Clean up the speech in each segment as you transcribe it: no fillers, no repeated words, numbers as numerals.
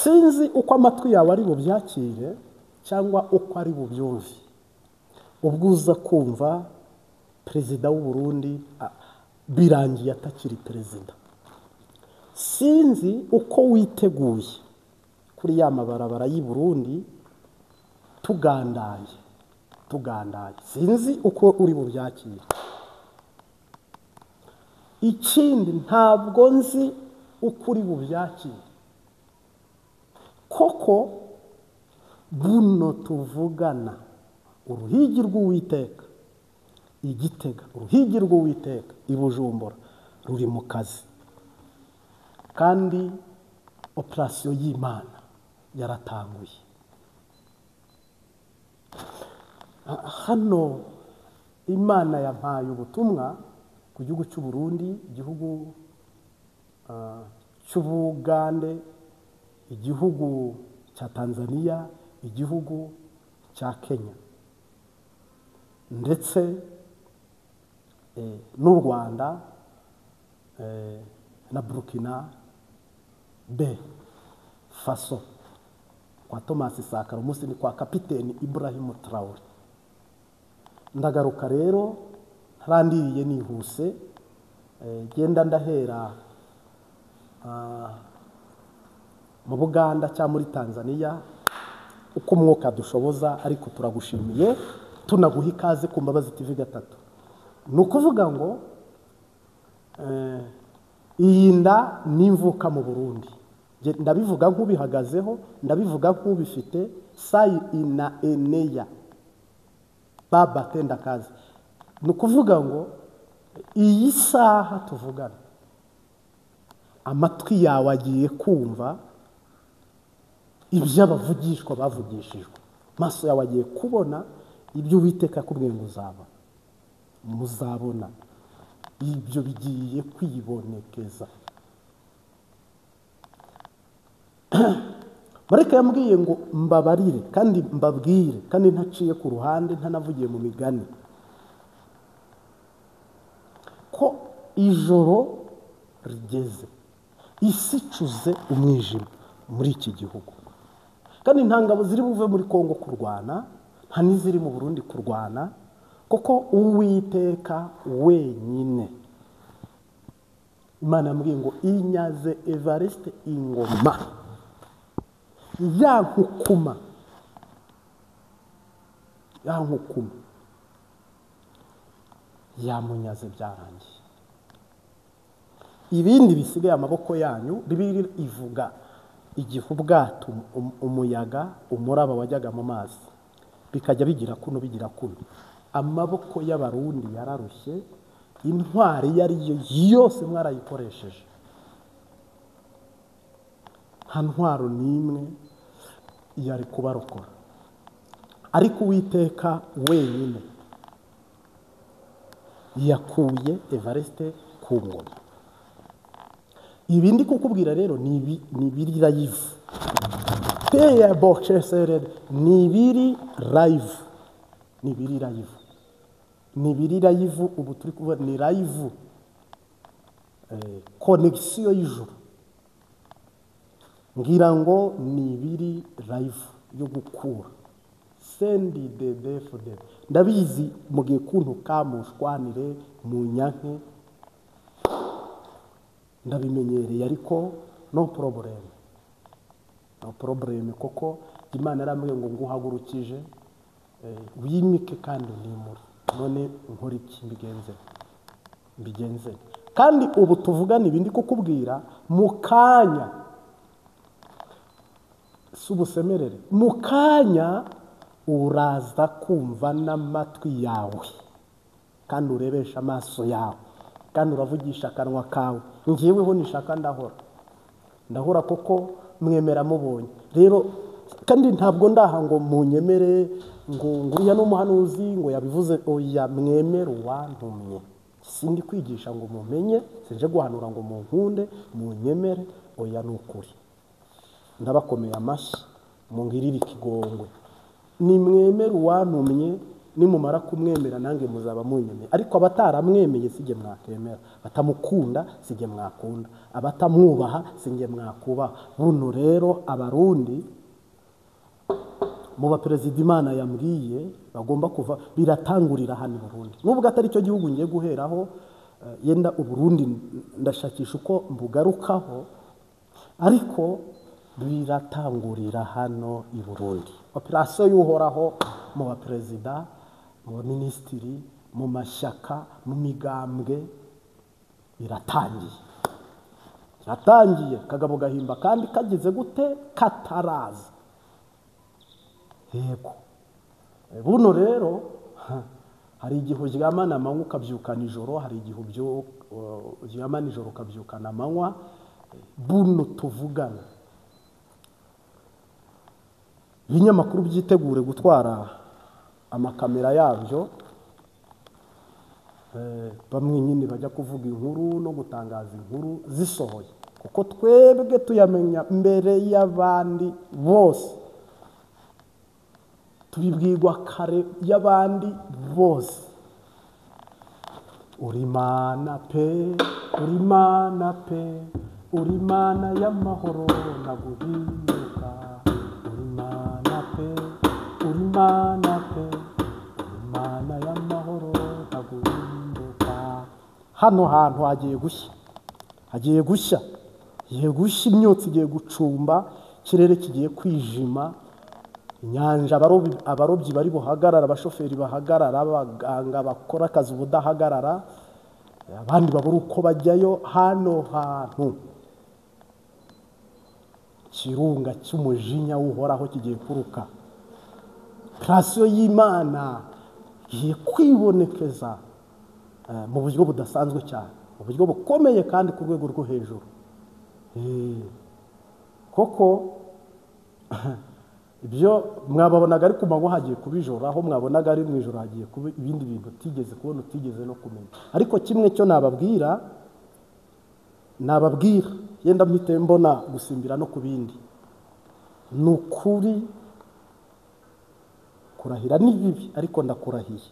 Sinzi uko amatwi yawe ari bubyakire cyangwa uko ari bubyumve. Ubwo uza kumva perezida w'u Burundi birangiye atakiri perezida. Sinzi uko witeguye kuri ya mabarabara y'i Burundi tugandaye. Sinzi uko uri bubyakire. Ikindi ntabwo nzi uko uri bubyakire. Koko buno tuvugana uruhigi rw'Uwiteka igitega, uruhigi rw'Uwiteka i Bujumbura ruri mu kazi, kandi operasiyo y'Imana yaratanguye. Hano Imana yampaye ubutumwa ku gihugu cy'u Burundi, igihugu cy'Ubugande, igihugu cya Tanzania, igihugu cya Kenya, ndetse n'u Rwanda na Burkina B Faso kwa Thomas Sankara, umunsi ni kwa Kapiteni Ibrahim Traore. Ndagaruka rero ntarandiriye nihuse, genda ndahera mu Buganda cyangwa muri Tanzania uko umwuka dushoboza, ariko turagushimiye tunaguha ikaze ku Mbabazi TV 3. Ni ukuvuga ngo iyi nda n'imvuka mu Burundi, ndabivuga nk'ubihagazeho, ndabivuga nk'ubifite. Sayi ina eneya baba tenda kazi. Ni ukuvuga ngo iyi saha tuvugana amatwi yawe agiye kumva ibyo abavugishwa bavugishijwe, maso yawe agiye kubona ibyo Uwiteka yakubwiye ngo uzaba, muzabona ibyo bigiye kwibonekeza. Marayika yambwiye ngo mbabarire kandi mbabwire, kandi ntaciye ku ruhande, ntanavugiye mu migani, ko ijoro rigeze, isi icuze umwijima muri iki gihugu, kandi nta ngabo ziri buve muri Kongo kurwana, nta n'iziri mu Burundi kurwana, kuko Uwiteka wenyine. Imana yambwiye ngo inyaze Evariste ingoma ya nkukuma, ya nkukuma yamunyaze, byarangiye. Ibindi bisigaye amaboko yanyu. Bibiliya ivuga igihe ubwato, umuyaga, umuraba wajyaga mu mazi bikajya bigira kuno bigira kuno. Amaboko y'Abarundi yararushye, intwari yari yo yose mwarayikoresheje, nta ntwaro n'imwe yari kubarokora, ariko Uwiteka wenyine yakuye Evariste ku ngoma. Ibi ndi kukubwira rero ni ibiri live, ni ibiri live, ni ibiri live, ni ibiri live. Ubu turi kuvuga ni live, connexion y'ijuru. Ngira ngo ni ibiri live yo gukura sendi de. Ndabizi mugiye kuntuka mushwanire mu nyanke, ndabimenyereye, ariko no problem, no problem, koko Imana yarambwiye ngo nguhagurukije wimike kandi unimure. None nkora iki? Mbigenze. Kandi ubu tuvugana ibindi kukubwira mu kanya, si ubusemerere, mu kanya uraza kumva n'amatwi yawe, kandi urebesha amaso yawe, kandi uravugisha akanwa kawe. Njyeweho nishaka ndahora koko mwemera mubonye rero. Kandi ntabwo ndaha ngo munyemere ngo nguriya n'umuhanuzi ngo yabivuze, oya, mwemere uwantumye. Sindi kwigisha ngo mumenye, sinje guhanura ngo munkunde, munyemere, oya, ni ukuri. Ndabakomeye amashyi, mungirire ikigongwe. Nimwemere uwantumye, Nimumara kumwemera nange muzaba munyemeye. Ariko abataramwemeye sijye mwakemera, batamukunda sijye mwakunda, abatamwubaha sijye mwakubaha. Buno rero Abarundi mu baperezida Imana yambwiye bagomba kuva, biratangurira hano i Burundi. Nubwo atari cyo gihugu ngiye guheraho, yenda Uburundi ndashakisha uko mbugarukaho, ariko biratangurira hano i Burundi. Operasiyo y'Uhoraho mu baperezida, mu baminisitiri, mu mashyaka, mu migambwe iratangiye. Iratangiye. Kagabo gahimba kandi kagize gute? Kataraza. Yego. Buno rero hari igihe uryamana amanywa ukabyukana ijoro, hari igihe uryamana ijoro ukabyukana amanywa. Buno tuvugana, ibinyamakuru byitegure gutwara amakamera yabyo. Bamwe nyine bajya kuvuga inkuru no gutangaza inkuru zisohoye, kuko twebwe tuyamenya mbere y'abandi bose, tubibwirwa kare y'abandi bose. Uri Mana pe, uri Mana pe, uri Mana y'amahoro naguhinduka. Uri Mana pe, uri Mana pe, uri Mana y'amahoro naguhinduka. Hano hantu hagiye gushya, hagiye gushya, hagiye gushya, imyotsi igiye gucumba, ikirere kigiye kwijima, inyanja abarobyi bari buhagarara, abashoferi bahagarara, abaganga bakora akazi ubudahagarara, abandi babura uko bajyayo. Hano hantu kirunga cy'umujinya w'Uhoraho kigiye kuruka. Operasiyo y'Imana igiye kwibonekeza mu buryo budasanzwe cyane, mu buryo bukomeye kandi ku rwego rwo hejuru. Koko ibyo mwababonaga ari ku manywa hagiye kuba ijoro, aho mwabonaga ari mu ijoro hagiye kuba ibindi bintu utigeze kubona, utigeze no kumenya. Ariko kimwe cyo nababwira yenda mpite mbona gusimbira no ku bindi, ni ukuri kurahira ni bibi, ariko ndakurahiye,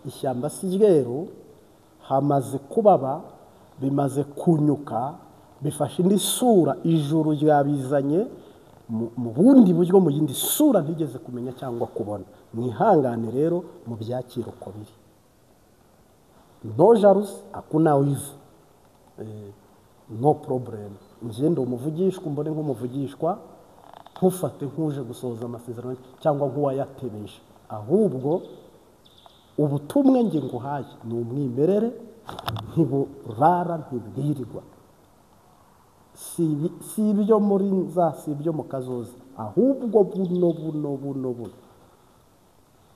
ishyamba si ryeru, hamaze kubaba, bimaze kunyuka, bifashe indi sura, ijuru ryabizanye mu bundi buryo, mu yindi sura ntigeze kumenya cyangwa kubona. Mwihangane rero mu byakira uko biri. No jalousie, hakuna wivu, no problem. Njye ndi umuvugishwa, mbone nk'umuvugishwa, ntufate nk'uje gusohoza amasezerano cyangwa nk'uwayatebeje, ahubwo ubutumwa njye nguhaye ni umwimerere, ntiburara ntibwirirwa. Si ibyo muri nza, si ibyo mu kazoza, ahubwo buno buno buno buno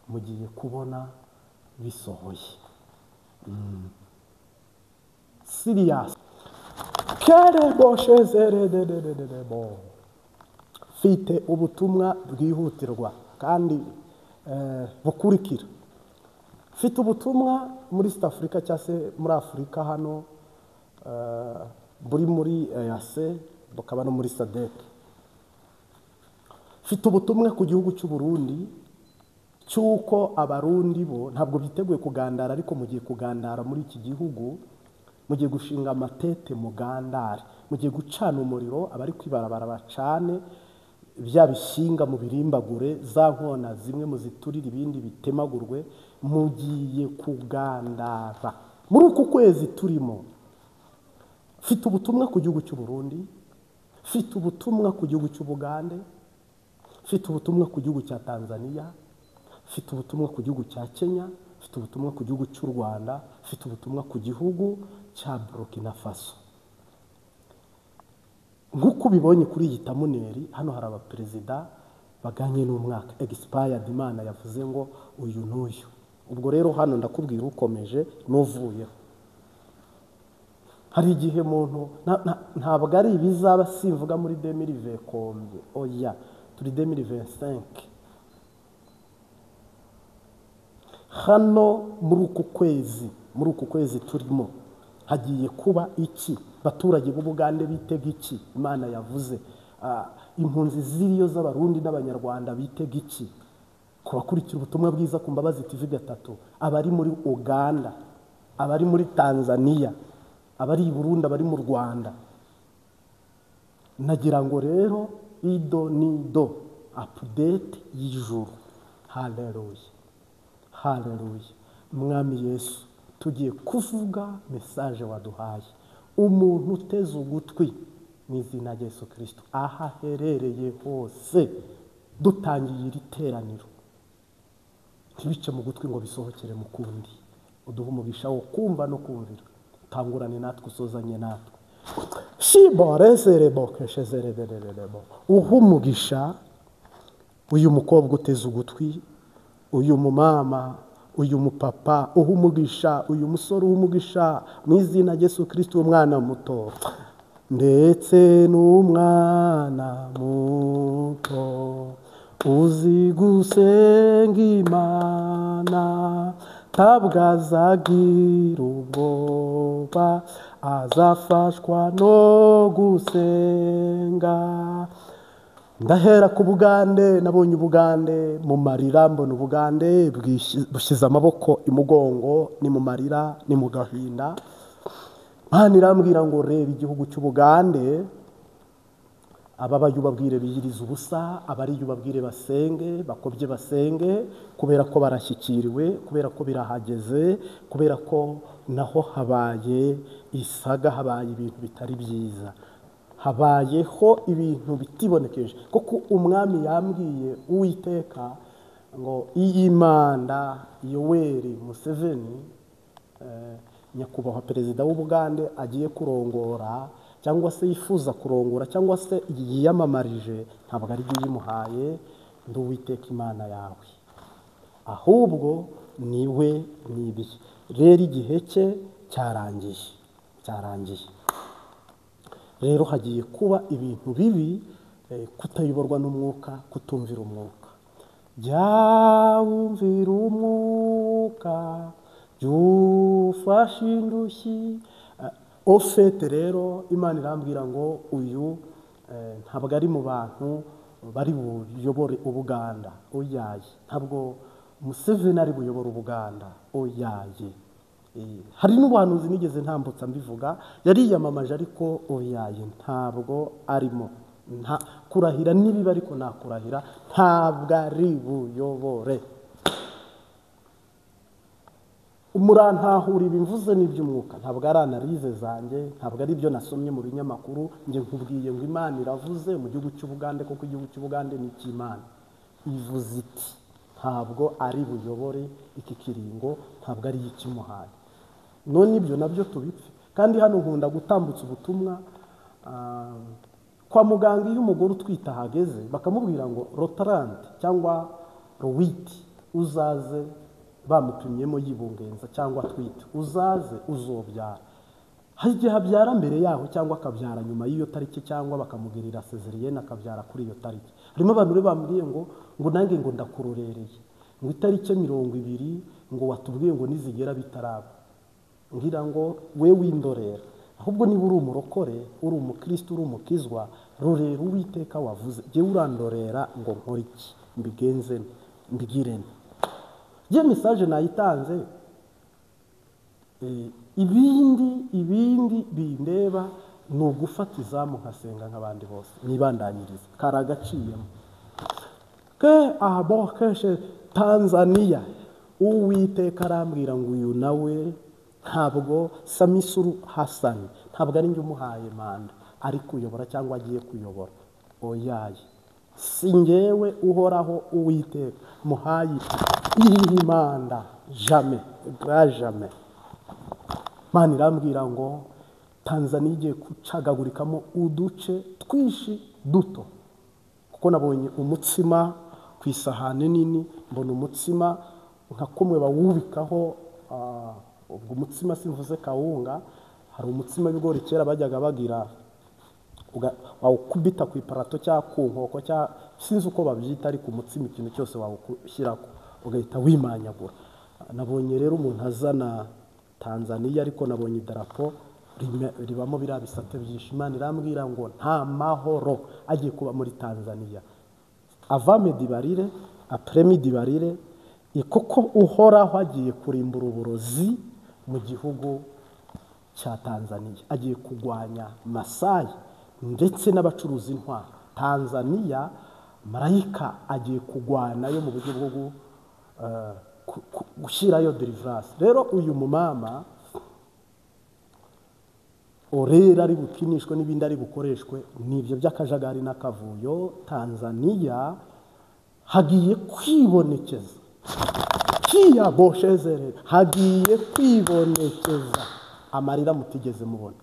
mugiye kubona bisohoye. Serious. Mfite ubutumwa bwihutirwa kandi bukurikira. Mfite ubutumwa muri East Africa cyangwa se muri Afurika hano, buri muri EAC, bukaba no muri SADC. Mfite ubutumwa ku gihugu cy'u Burundi cy'uko Abarundi bo ntabwo biteguye kugandara, ariko mugiye kugandara muri iki gihugu, mugiye gushinga amatete mugandare, mugiye gucana umuriro, abari kwibarabara bacane, bya bishinga mu birimbagure, za nkona zimwe muziturire ibindi bitemagurwe, mugiye kugandara muri uku kwezi turimo. Mfite ubutumwa ku gihugu cy'u Burundi, mfite ubutumwa ku gihugu cy'u Bugande, mfite ubutumwa ku gihugu cya Tanzania, mfite ubutumwa ku gihugu cya Kenya, mfite ubutumwa ku gihugu cy'u Rwanda, mfite ubutumwa ku gihugu cya Burkina Faso. Nk'uko ubibonye kuri iyi tamuneri, hano hari abaperezida baganye n'umwaka expired, Imana yavuze ngo uyu n'uyu. Ubwo rero hano ndakubwira ukomeje n'uvuyeho. Hari igihe umuntu ntabwo ari ibizaba, simvuga muri 2020 kombye, oya, turi 2025. Hano muri uku kwezi turimo hagiye kuba iki? Baturage b'Ubugande bitega iki? Imana yavuze. Impunzi ziriyo z'Abarundi n'Abanyarwanda bitega iki? Kubakurikira ubutumwa bwiza ku Mbabazi TV 3, abari muri Uganda, abari muri Tanzania, abari i Burundi, abari mu Rwanda. Nagira ngo rero ido nido update y'ijuru. Haleluya, haleluya. Mwami Yesu, tugiye kuvuga message waduhaye. Umuntu uteze ugutwi mu izina rya Yesu Kristo aho aherereye hose, dutangiye iri teraniro, ntibice mu gutwi ngo bisohokere mu kundi. Uduhe umugisha wo kumva no kumvira, utangurane natwe, usozanye natwe. Uhe umugisha uyu mukobwa uteze ugutwi, uyu mumama, uyu mupapa, uhe umugisha uyu musore, uhe umugisha mu izina rya Yesu Kristo umwana muto ndetse n'umwana muto uzi gusenga Imana, ntabwo azagira ubwoba, azafashwa no gusenga. Ndahera ku Bugande, nabonye Ubugande mu marira, mbona Ubugande bushyize amaboko imugongo, ni mu marira, ni mu gahinda. Imana irambwira ngo reba igihugu cy'Ubugande, ababayo ubabwire biyirize ubusa, abariyo ubabwire basenge, bakobye basenge, kubera ko barashyikiriwe, kubera ko birahageze, kubera ko naho habaye isaga, habaye ibintu bitari byiza, habayeho ibintu bitibonekeje. Kuko umwami yambwiye Uwiteka ngo iyi manda Yoweri Museveni, nyakubahwa perezida w'Ubugande, agiye kurongora cyangwa se yifuza kurongora cyangwa se yiyamamarije, ntabwo ari byo yimuhaye, ndi Uwiteka Imana yawe, ahubwo niwe nibiye. Rero igihe cye cyarangiye, cyarangiye. Rero hagiye kuba ibintu bibi, kutayoborwa n'umwuka, kutumvira umwuka. Jya wumvira umwuka, jya ufashe indushyi. Ofete rero Imana irambwira ngo uyu ntabwo ari mu bantu bari buyobore Ubuganda, oyaye. Ntabwo Museveni ari buyobore Ubuganda, oyaye. Hari n'ubuhanuzi nigeze ntambutsa mbivuga, yariyamamaje ariko oyaye, ntabwo arimo. Nta kurahira nibiba, ariko nakurahira ntabwo ari buyobore. Murantahura ibimvuze n'iby'umwuka, ntabwo ari analize zanjye, ntabwo ari ibyo nasomye mu binyamakuru. Njye nkubwiye ngo Imana iravuze mu gihugu cy'Ubugande, kuko igihugu cy'Ubugande ni icy'Imana. Ivuze iti ntabwo ari buyobore iki kiringo, ntabwo ari ikimuhaye. None ibyo nabyo tubipfe. Kandi hano nkunda gutambutsa ubutumwa. Kwa muganga iyo umugore utwite ahageze bakamubwira ngo rotarante cyangwa rowiti, uzaze bamupimyemo yibungenza cyangwa atwite, uzaze uzobyara. Hari igihe abyara mbere yaho cyangwa akabyara nyuma y'iyo tariki, cyangwa bakamugirira sezeriyene akabyara kuri iyo tariki. Harimo abantu rero bambwiye ngo nange ngo ndakurorereye, ngo itariki 20 ngo watubwiye ngo nizigera bitaraba. Ngira ngo we windorera, ahubwo niba uri umurokore, uri umukristo, uri umukizwa, rorera Uwiteka wavuze. Jye urandorera ngo nkore iki, mbigenze mbigirene. Jye message nayitanze, ibindi bindeba ni ugufata izamu nkasenga nk'abandi bose, nibandanyiriza karagaciyemo. Ke abo keshe Tanzania, Uwiteka arambwira ngo uyu nawe ntabwo Samisuru Hassan, ntabwo ari njye umuhaye manda ari kuyobora cyangwa agiye kuyobora, oyaye. Si njyewe uhoraho Uwiteka muhaye iyi manda, jamais, grand jamais. Imana irambwira ngo Tanzania igiye gucagagurikamo uduce twinshi duto, kuko nabonye umutsima ku isahani nini, mbona umutsima nka kumwe bawubikaho. Ubwo umutsima simvuze kawunga, hari umutsima w'ibigori kera bajyaga bagira wawukubita ku iparato cyangwa ku nkoko cyangwa sinzi uko babyita, ariko umutsima ikintu cyose wawushyirako ugahita wimanyagura. Nabonye rero umuntu azana Tanzania, ariko nabonye idarapo ribamo biriya bisate byinshi. Imana irambwira ngo nta mahoro agiye kuba muri Tanzania. Ava Medibarire Après-midi barire, kuko Uhoraho agiye kurimbura uburozi mu gihugu cya Tanzania, agiye kugwanya Masayi ndetse n'abacuruza intwaro. Tanzania marayika agiye kugwanayo mu buryo bwo gushyirayo deliverance. Rero uyu mumama orera ari bukinishwe n'ibindi ari bukoreshwe n'ibyo by'akajagari n'akavuyo. Tanzania hagiye kwibonekeza kiya boshezere, hagiye kwibonekeza amarira mutigeze mubona.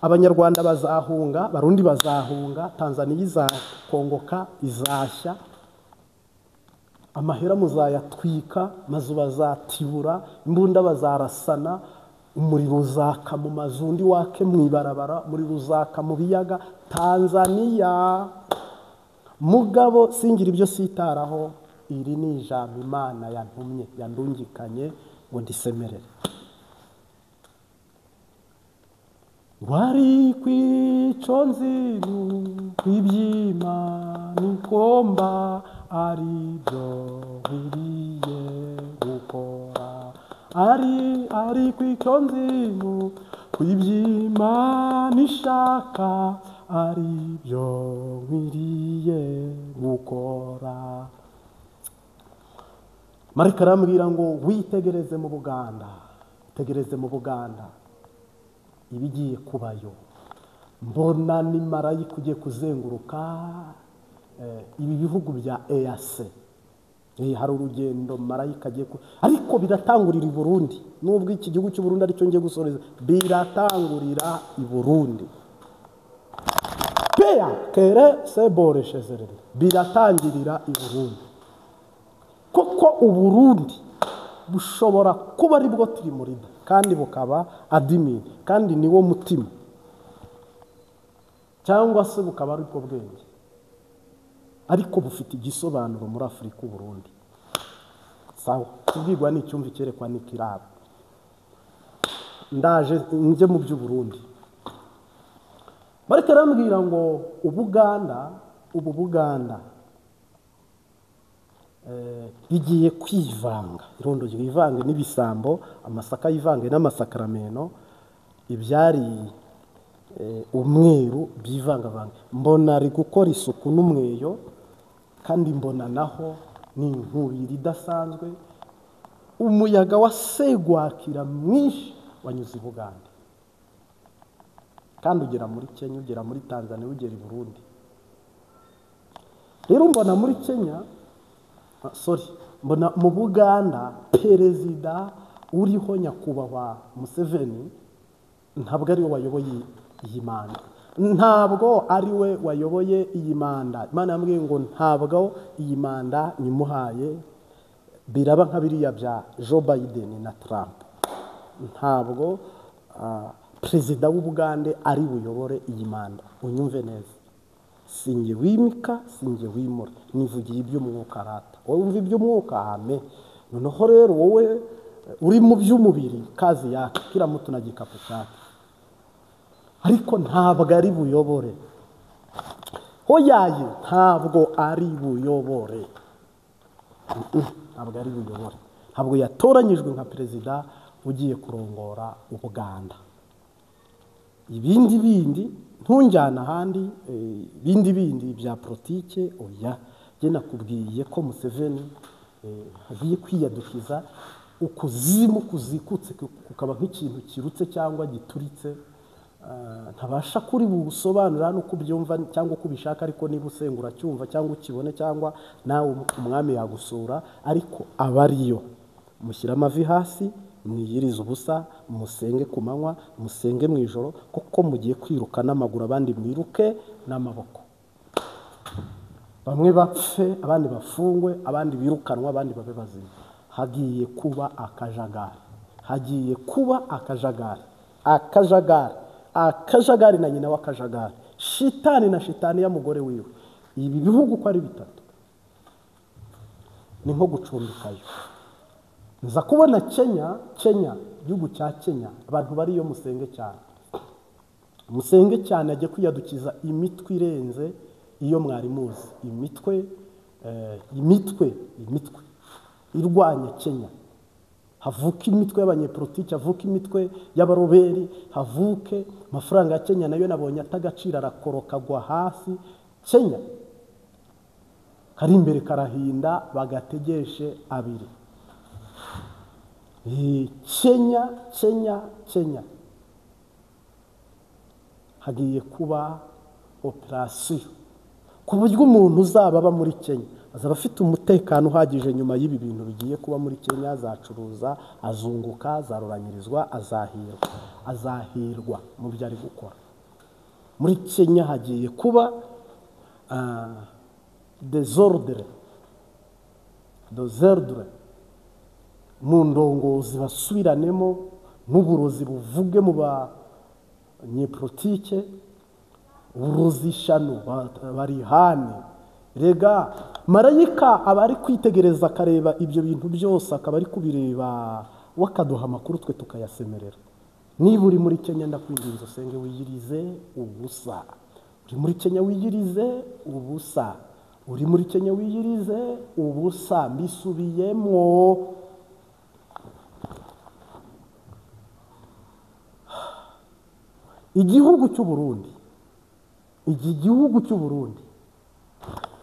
Abanyarwanda bazahunga, Barundi bazahunga, Tanzania izakongoka, izashya, amahera muzayatwika, mazu bazatibura, imbunda bazarasana, umuriro uzaka mu mazu, undi wake mu ibarabara, umuriro uzaka mu biyaga. Tanzania mugabo singira ibyo sitaraho, iri ni ijambo Imana yantumye, yandungikanye ngo ndisemerere. Wari kwico nziru ibyima nikomba ari byo nkwiriye gukora, ari kwico nziru ibyima nishaka ari byo nkwiriye gukora. Marika arambwira ngo witegereze mu Buganda, tegereze mu Buganda ibigiye kubayo. Mbona ni marayika ugiye kuzenguruka ibi bihugu bya EAC. Hari urugendo marayika agiye ariko biratangurira i Burundi. Nubwo iki gihugu cy'u Burundi aricyo ngiye gusoreza, biratangurira i Burundi. Pea kere seboreshe biratangirira i Burundi. Kuko u Burundi bushobora kuba ari bwo turi muri kandi bukaba admin, kandi niwo mutima, cyangwa se bukaba ari bwo bwenge, ariko bufite igisobanuro muri Afurika u Burundi. Sawa, kubwirwa ni icyumva icyerekwa ni kirabo. Ndaje nje mu by'u Burundi. Bariko arambwira ngo Ubuganda, ubu Buganda bigiye kwivanga, irondo yivange n'ibisambo, amasaka yivange n'amasakarameno, ibyari umweru byivangavanga. Mbona ari gukora isuku n'umweyo, kandi mbona naho ni inkubiri idasanzwe. Umuyaga wa segwakira mwinshi wanyuze i Buganda, kandi ugera muri Kenya, ugera muri Tanzania, ugera i Burundi. Rero mbona muri Kenya, sorry, mbona mu Buganda perezida uriho nyakubahwa Museveni ntabwo ari we wayoboye iyi manda, ntabwo ari we wayoboye iyi manda. Imana yambwiye ngo ntabwo iyi manda nyimuhaye, biraba nka biriya bya Joe Biden na Trump. Ntabwo perezida w'Ubugande ari buyobore iyi manda, unyumve neza. Sinjye wimika, sinjye wimura, nivugiye iby'umwuka rata. Wowe wumva iby'umwuka, amen. Noneho rero wowe uri mu by'umubiri, kazi yake, kila mtu na gikapu cyake. Ariko ntabwo ari buyobore. Hoyaye, ntabwo ari buyobore. Ntabwo ari buyobore. Ntabwo yatoranyijwe nka perezida ugiye kurongora Ubuganda. Ibindi bindi ntunjyana ahandi, bindi bindi bya politike, oya. Jye nakubwiye ko Museveni agiye kwiyadukiza ukuzimu kuzikutse kukaba nk'ikintu kirutse cyangwa gituritse. Ntabasha kuri busobanura no kubyumva cyangwa kubishaka, ariko niba usengura cyumva cyangwa ukibone cyangwa nawe umwami yagusura, ariko abariyo mushyira amavi hasi, mwiyirize ubusa, musenge ku manywa, musenge mu ijoro, kuko mugiye kwiruka n'amaguru, abandi mwiruke n'amaboko. Bamwe bapfe, abandi bafungwe, abandi birukanwa, abandi babe bazima. Hagiye kuba akajagari, hagiye kuba akajagari, akajagari, akajagari na nyina w'akajagari, shitani na shitani ya mugore wiwe. Ibi bihugu uko ari bitatu ni nko gucumbikayo. Nza kubona Kenya, Kenya, igihugu cya Kenya, abantu bariyo musenge cyane, musenge cyane, ajye kwiyadukiza imitwe irenze iyo mwari muzi, imitwe imitwe irwanya Kenya, havuke imitwe y'abanyepolitiki, havuke imitwe y'abaroberi, havuke amafaranga ya Kenya nayo nabonye atagaciro arakoroka agwa hasi. Kenya kari imbere karahinda bagategeshe abiri. Kenya Kenya Kenya hagiye kuba operasiyo ku buryo umuntu uzaba aba muri Kenya azaba afite umutekano uhagije nyuma y'ibi bintu bigiye kuba muri Kenya. Azacuruza, azunguka, azaruranyirizwa, azahirwa mu byo ari gukora. Muri Kenya hagiye kuba désordre mu ndongozi basubiranemo n'uburozi buvuge mu banyepolitike, uburozi shano barihane. Rega marayika aba ari kwitegereza akareba ibyo bintu byose, akaba ari kubireba wakaduha amakuru twe tukayasemerera. Niba uri muri Kenya ndakwinginze usenge wiyirize ubusa. Uri muri Kenya wiyirize ubusa. Uri muri Kenya wiyirize ubusa. Mbisubiyemo. Igihugu cy'u Burundi, iki gihugu cy'u Burundi,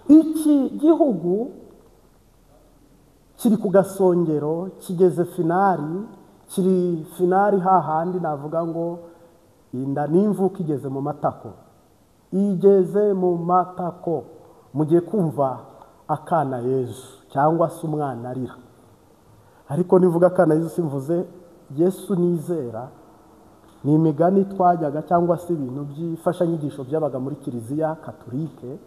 iki gihugu kiri ku gasongero, kigeze finali, kiri finali hahandi navuga ngo inda n'imvuka igeze mu matako, igeze mu matako. Mugiye kumva akana Yesu cyangwa se umwana arira, ariko nivuga akana Yesu simvuze Yesu nizera. Ni imigani twajyaga cyangwa se ibintu by'imfashanyigisho byabaga muri Kiliziya Katolike,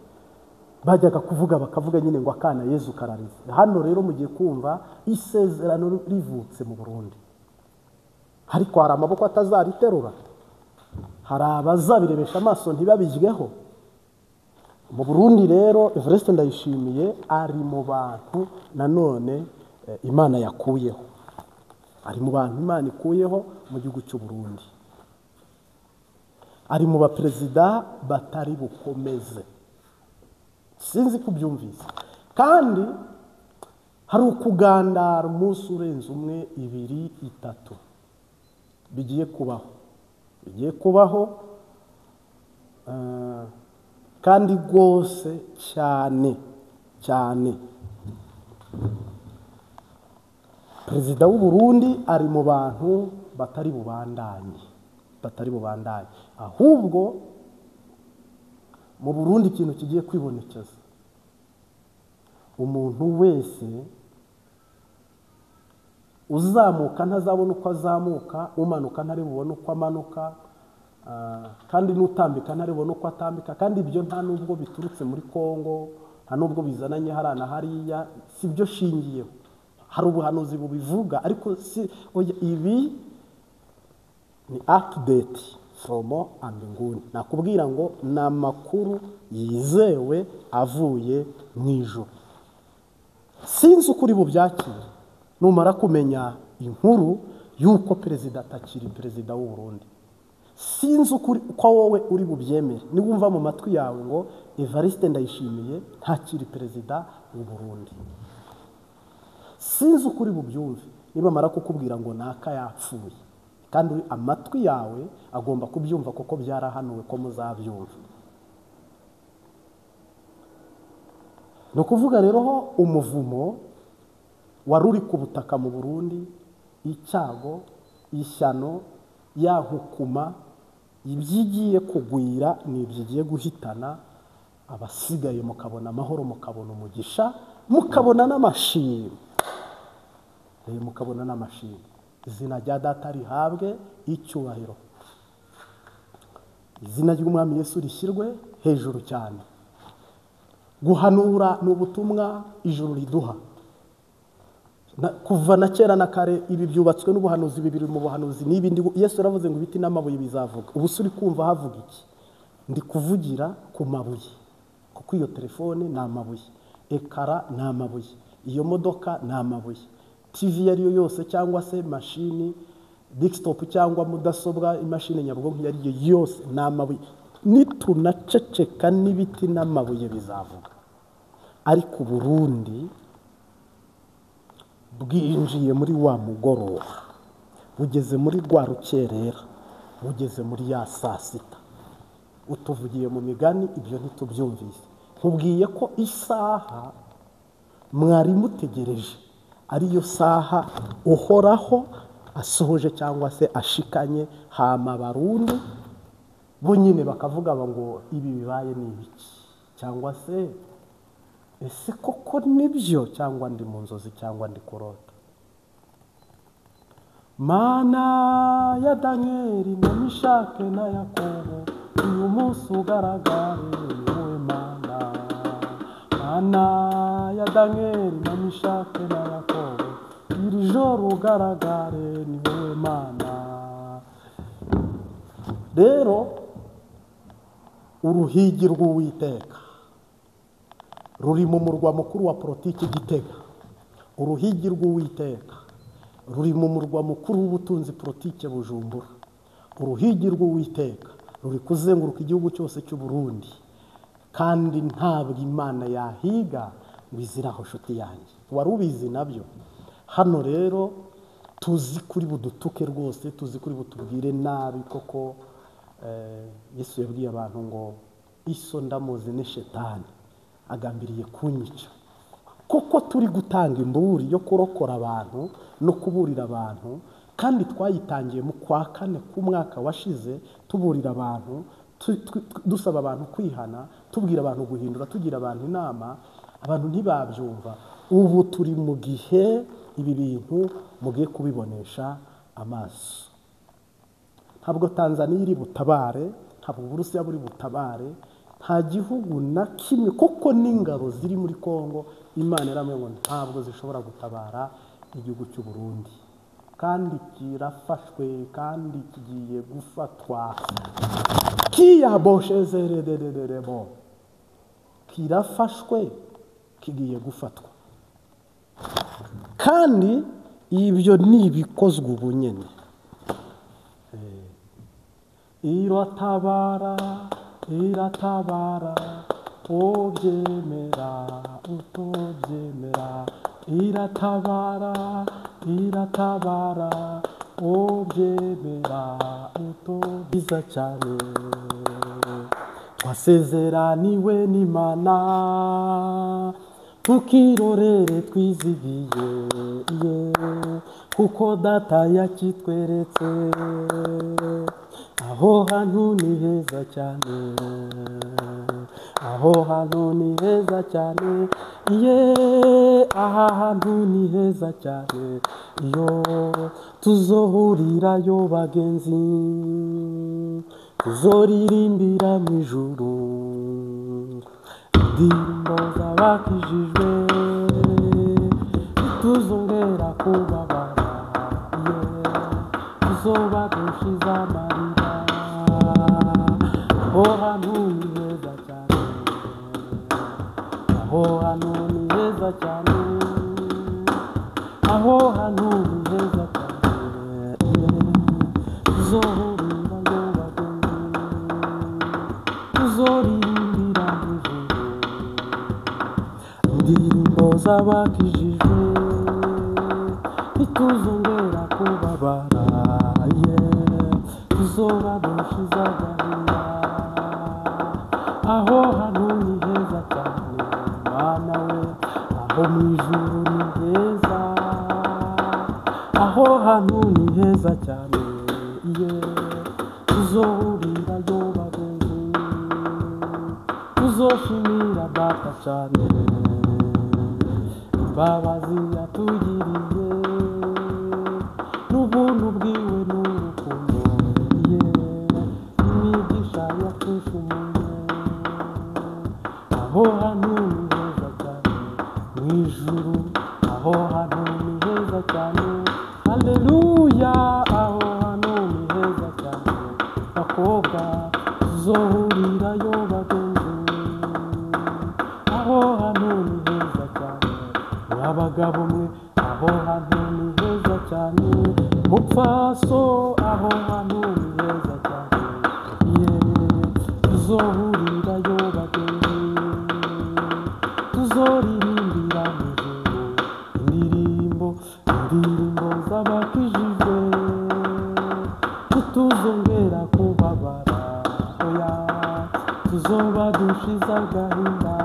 bajyaga kuvuga bakavuga nyine ngo akana Yesu kararize. Hano rero mugiye kumva isezerano rivutse mu Burundi, ariko hari amaboko atazariterura, hari abazabirebesha amaso ntibabijweho. Mu Burundi rero Evariste Ndayishimiye ari mu bantu nanone Imana yakuyeho, ari mu bantu Imana ikuyeho mu gihugu cy'u Burundi, ari mu baperezida batari bukomeze. Sinzi kubyumvise. Kandi hari ukugandara umunsi urenze umwe, ibiri, itatu bigiye kubaho, bigiye kubaho kandi rwose cyane cyane. Perezida w'u Burundi ari mu bantu batari bubandanye, batari bubandanye. Ahubwo mu Burundi ikintu kigiye kwibonekeza, umuntu wese uzamuka ntazabona uko azamuka, umanuka ntari bubone uko amanuka, kandi n'utambika ntari bubone uko atambika. Kandi ibyo nta nubwo biturutse muri Kongo, nta nubwo bizananye hariya na hariya, si byo shingiyeho. Hari ubuhanuzi bubivuga, ariko si ibi ni update from ambinguni. Nakubwira ngo ni amakuru yizewe avuye mu ijuru. Sinzi ukuri bubyakire numara kumenya inkuru yuko perezida atakiri perezida w'u Burundi. Sinzi ukuri ko wowe uri bubyemere niwumva mu matwi yawe ngo Evariste Ndayishimiye ntakiri perezida w'u Burundi. Sinzi ukuri bubyumve niba mara kukubwira ngo naka yapfuye, kandi amatwi yawe agomba kubyumva kuko byarahanuwe ko muzabyumva. No kuvuga rero ho umuvumo waruri ku butaka mu Burundi, icyago, ishyano, ya hukuma, ibyigiye kugwira ni ibyigiye guhitana abasigaye, mukabona amahoro, mukabona umugisha, mukabona n'amashimwe. Mukabona n'amashimwe. Izina rya Data rihabwe icyubahiro, izina ry'Umwami Yesu rishyirwe hejuru cyane. Guhanura ni ubutumwa ijuru riduha. Kuva na kera na kare ibi byubatswe n'ubuhanuzi bibiri mu buhanuzi n'ibindi. Yesu yaravuze ngo ibiti n'amabuye bizavuga. Ubu uri kumva havuga iki? Ndi kuvugira ku mabuye, kuko iyo telefone ni amabuye, ekara ni amabuye, iyo modoka ni amabuye, TV iyo ariyo yose cyangwa se mashini desktop cyangwa mudasobwa, imashini nyabwonko iyo ariyo yose ni amabuye. Nitunaceceka n'ibiti n'amabuye bizavuga. Ariko Burundi bwinjiye muri wa mugoroba, bugeze muri rwa rukerera, bugeze muri ya saa sita. Utuvugiye mu migani, ibyo ntitubyumvise. Nkubwiye ko isaha mwari mutegereje ariyo saha Uhoraho asohoje cyangwa se ashikanye. Hama Barundi bo nyine bakavuga ngo ibi bibaye ni ibiki, cyangwa se ese koko nibyo, cyangwa ndi mu nzozi, cyangwa ndi kurota. Mana ya Danieli na Mishake na Yakobo, uyu munsi ugaragare wowe Mana. Mana ya Danieli na Mishake na Yakobo, iri joro ugaragare ni wowe Mana. Rero uruhigi rw'Uwiteka ruri mu murwa mukuru wa politiki Gitega. Uruhigi rw'Uwiteka ruri mu murwa mukuru w'ubutunzi politiki Bujumbura. Uruhigi rw'Uwiteka ruri kuzenguruka igihugu cyose cy'u Burundi, kandi ntabwo Imana yahiga ngo iziraho nshuti yanjye. Wari ubizi nabyo. Hano rero tuzi kuri budutuke rwose, tuzi kuri butubwire nabi koko. Yesu yabwiye abantu ngo iso ndamuzi ni shetani agambiriye kunyica. Kuko turi gutanga imburi yo kurokora abantu no kuburira abantu, kandi twayitangiye mu kwa kane k'umwaka washize, tuburira abantu, dusaba abantu kwihana, tubwira abantu guhindura, tugira abantu inama, abantu ntibabyumva. Ubu turi mu gihe ibi bintu mugiye kubibonesha amaso. Ntabwo Tanzania iri butabare, ntabwo Uburusiya buri butabare, nta gihugu na kimwe, kuko n'ingabo ziri muri Kongo Imana yaramwe ngo ntabwo zishobora gutabara igihugu cy'u Burundi. Kandi kirafashwe, kandi kigiye gufatwa. Kiyaboshezeredederebo, kirafashwe, kigiye gufatwa. Kandi ibyo ni ibikozwe ubu nyene. Iratabara, iratabara, ubyemera utobyemera. Iratabara, iratabara, ubyemera utobiza cyane. Twasezeraniwe n'Imana, tukirorere twizigiye, kuko data yakitweretse. Aho hantu ni heza cyane, aho hantu ni heza cyane, ye aha hantu ni heza cyane. Iyo tuzohurirayo bagenzi, tuzoririmbira mu ijuru indirimbo z'abakijijwe, tuzongera kubabara, ye tuzoba dushize amarira. Aho hantu ni heza cyane, aho hantu ni heza cyane, aho hantu ni heza cyane, tuzohurirayo bagenzi, tuzoririmbira mu ijuru indirimbo z'abakijijwe, ntituzongera kubabara, ye tuzoba dushize agahinda. Aho hantu ni heza cyane, Mana we, aho mu ijuru ni heza, aho hantu ni heza cyane, ye tuzohurirayo bagenzi, tuzoshimira data cyane imbabazi yatugiriye, n'ubuntu bwiwe n'urukundo, ye imigisha yatushumuye. Aho hantu ni heza cyane mu ijuru, aho hantu ni heza cyane, haleluya, aho hantu ni heza cyane, bakobwa tuzohurirayo bagenzi, aho hantu ni heza cyane, abagabo mwe, aho hantu ni heza cyane, mupfaso, aho hantu ni heza cyane, ye tuzohurirayo bagenzi, Tuzoririmbira mu ijuru indirimbo, indirimbo z'abakijijwe. Ntituzongera kubabara, oya, tuzoba dushize agahinda.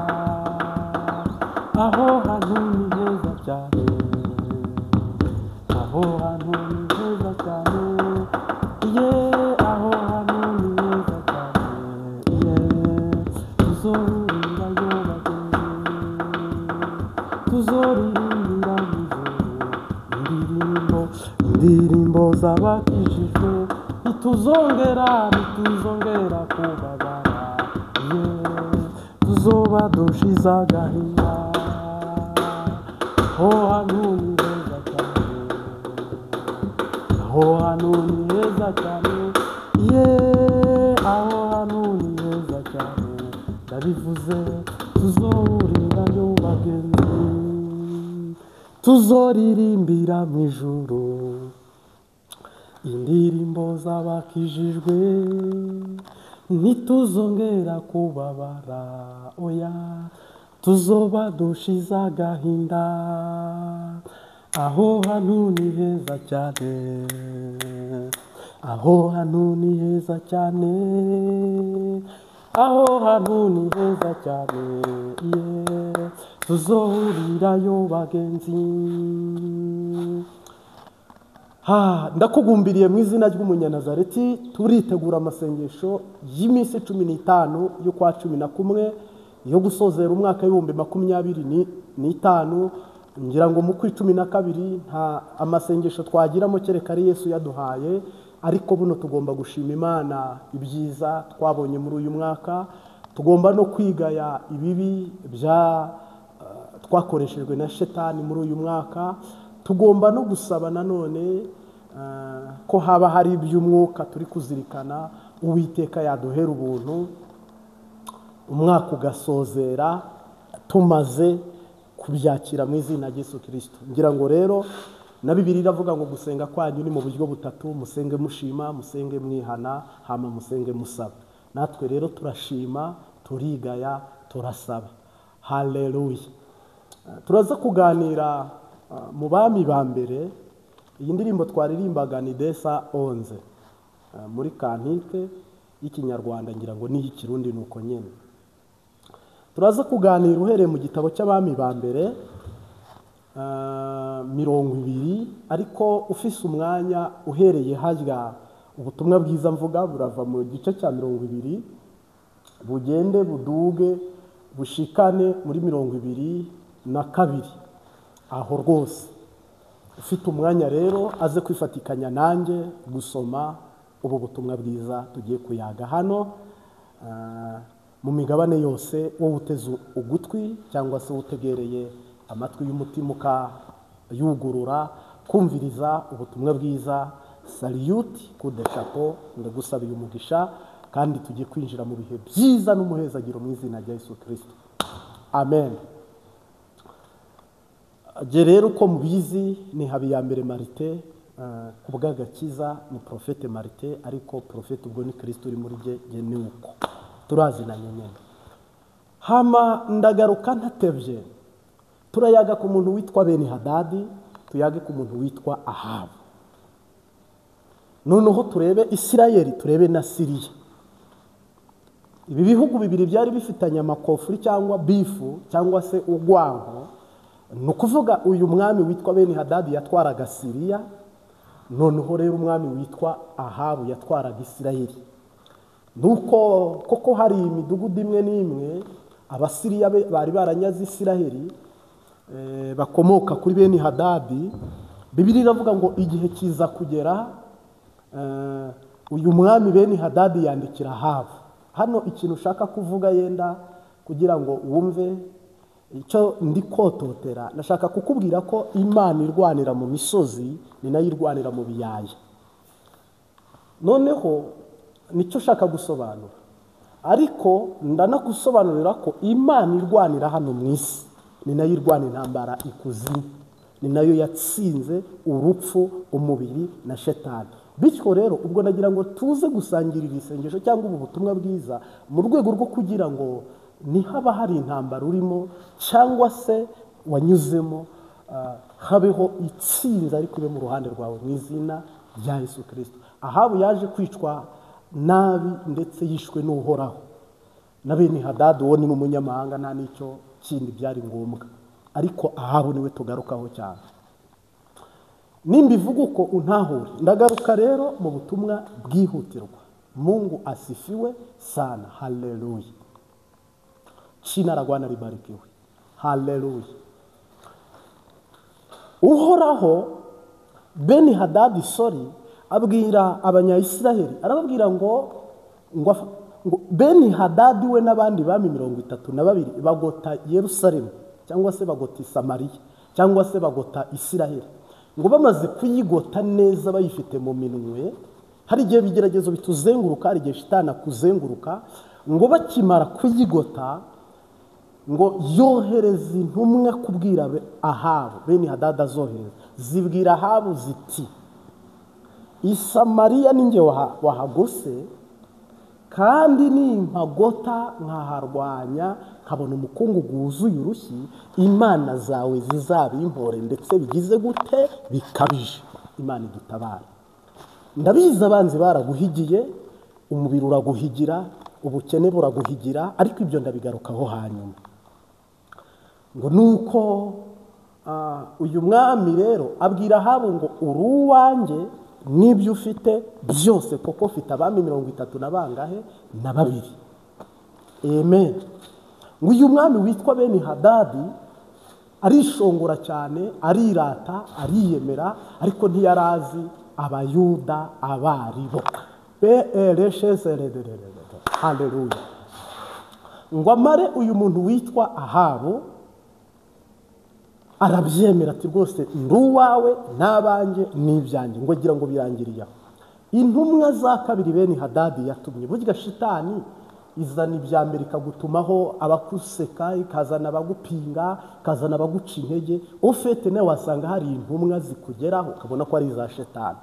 Aho hantu ni heza cyane, aho hantu ni heza cyane, ye, aho hantu ni heza cyane, ye. Tuzohurirayo bagenzi, tuzoririmbira mu ijuru indirimbo, indirimbo z'abakijijwe. Ntituzongera, ntituzongera kubabara, ye, tuzoba dushize agahinda. Aho hantu ni heza cyane, aho hantu ni heza cyane, ye, aho hantu ni heza cyane, ndabivuze. Tuzohurirayo bagenzi, tuzoririmbira mu ijuru indirimbo z'abakijijwe. Ntituzongera kubabara, oya, tuzoba dushize agahinda. Aho hantu ni heza cyane, aho hantu ni heza cyane, aho hantu ni heza cyane, ye, tuzohurirayo bagenzi. Ndakugumbiriye mu izina ry'Umunyanazareti. Turitegura amasengesho y'iminsi 15 y'ukwa 11 yo gusozera umwaka w'2025. Ngira ngo mu kwi 12 nta amasengesho twagiramo kereka ari Yesu yaduhaye, ariko buno tugomba gushima Imana ibyiza twabonye muri uyu mwaka. Tugomba no kwigaya ibibi bya twakoreshejwe na shetani muri uyu mwaka. Tugomba no gusaba nanone ko haba hari iby'umwuka turi kuzirikana, Uwiteka yaduhera ubuntu umwaka ugasozera tumaze kubyakira mu izina rya Yesu Kristo. Ngira ngo rero na Bibiliya iravuga ngo gusenga kwanyu ni mu buryo butatu: musenge mushima, musenge mwihana, hama musenge musaba. Natwe rero turashima, turigaya, turasaba. Haleluya. Turaza kuganira mu bami ba mbere. Iyi ndirimbo twaririmbaga ni desa 11 muri kantike y'Ikinyarwanda, ngira ngo n'iy'Ikirundi nuko nyene. Turaza kuganira uhereye mu gitabo cy'abami ba mbere 20, ariko ufise umwanya uhereye harya ubutumwa bwiza mvuga burava mu gice cya 20 bugende buduge bushikane muri 22. Aho rwose ufite umwanya rero aze kwifatikanya nanjye gusoma ubu butumwa bwiza tugiye kuyaga hano mu migabane yose. Wowe uteze ugutwi cyangwa se utegereye amatwi y'umutima ukayugurura kumviriza ubutumwa bwiza, salute coup de chapeau, ndagusabiye umugisha, kandi tugiye kwinjira mu bihe byiza n'umuhezagiro mu izina rya Yesu Kristo. Amen. Jye rero uko mubizi ni Habiyambere Marite, ku bw'agakiza ni Prophète Marite, ariko Prophète ubwo ni Kristo uri muri jye, jye ni uko turazinanye nyene. Hama ndagaruka ntatevye, turayaga ku muntu witwa Beni Hadadi, tuyage ku muntu witwa Ahabu. Noneho turebe Isirayeli, turebe na Siriya. Ibi bihugu bibiri byari bifitanye amakofuri cyangwa bifu cyangwa se urwango. Ni ukuvuga uyu mwami witwa Beni Hadadi yatwaraga Siriya, noneho rero umwami witwa Ahabu yatwaraga Isirayeli. Nuko koko hari imidugudu imwe n'imwe Abasiriya bari baranyaze Isirayeli, bakomoka kuri Beni Hadadi. Bibiliya iravuga ngo igihe kiza kugera uyu mwami Beni Hadadi yandikira Ahabu. Hano ikintu ushaka kuvuga yenda kugira ngo wumve icyo ndi kototera, nashaka kukubwira ko Imana irwanira mu misozi ni nayo irwanira mu biyaya. Noneho nicyo ushaka gusobanura, ariko ndanagusobanurira ko Imana irwanira hano mu isi ni nayo irwana intambara ikuzimu, ni nayo yatsinze urupfu, umubiri na shetani. Bityo rero ubwo nagira ngo tuze gusangirira isengesho cyangwa ubu butumwa bwiza mu rwego rwo kugira ngo Nihaba hari intambara urimo cyangwa se wanyuzemo, habeho itsinzi ariko ibe mu ruhande rwawe mu izina rya Yesu Kristo. Ahabu yaje kwicwa nabi ndetse yishwe n'Uhoraho na Beni Hadadi, uwo ni n'umunyamahanga, nta n'icyo kindi byari ngombwa, ariko Ahabu niwe tugarukaho cyane. Nimbivuga uko untahure. Ndagaruka rero mu butumwa bwihutirwa. Mungu asifiwe sana, haleluya. Jina la Bwana libarikiwe, haleluya. Uhoraho Beni Hadadi sori abwira Abanyayisiraheli, arababwira ngo Beni Hadadi we n'abandi bami 32 bagota Yerusalemu cyangwa se bagota Samariya cyangwa se bagota Isiraheli. Ngo bamaze kuyigota neza bayifite mu minwe, hari igihe bigeragezo bituzenguruka, hari igihe shitani akuzenguruka. Ngo bakimara kuyigota, ngo yohereza intumwa kubwira Ahabu. Beni Hadadi azohereza, zibwira Ahabu ziti: Isamariya ninjye wahagose, kandi nimpagota nkaharwanya nkabona umukungugu wuzuye urushyi, imana zawe zizabimpore ndetse bigize gute bikabije. Imana idutabare. Ndabizi abanzi baraguhigiye, umubiri uraguhigira, ubukene buraguhigira, ariko ibyo ndabigarukaho hanyuma. Ngo nuko uyu mwami rero abwira Ahabu ngo uri uwanjye n'ibyo ufite byose, kuko ufite abami 32 na bangahe? Na babiri. Amen. Ngo uyu mwami witwa Beni Hadadi arishongora cyane, arirata, ariyemera, ariko ntiyarazi Abayuda abaribo. Haleluya. Ngo amare uyu muntu witwa Ahabu arabyemera ati rwose ndi uwawe n'abanjye n'ibyanjye. Ngo agira ngo birangiriye aho. Intumwa za kabiri Beni Hadadi yatumye, burya shitani izana ibya mbere ikagutumaho abakuseka, ikazana abagupinga, ikazana abaguca intege. Ufite nawe wasanga hari intumwa zikugeraho ukabona ko ari iza shitani.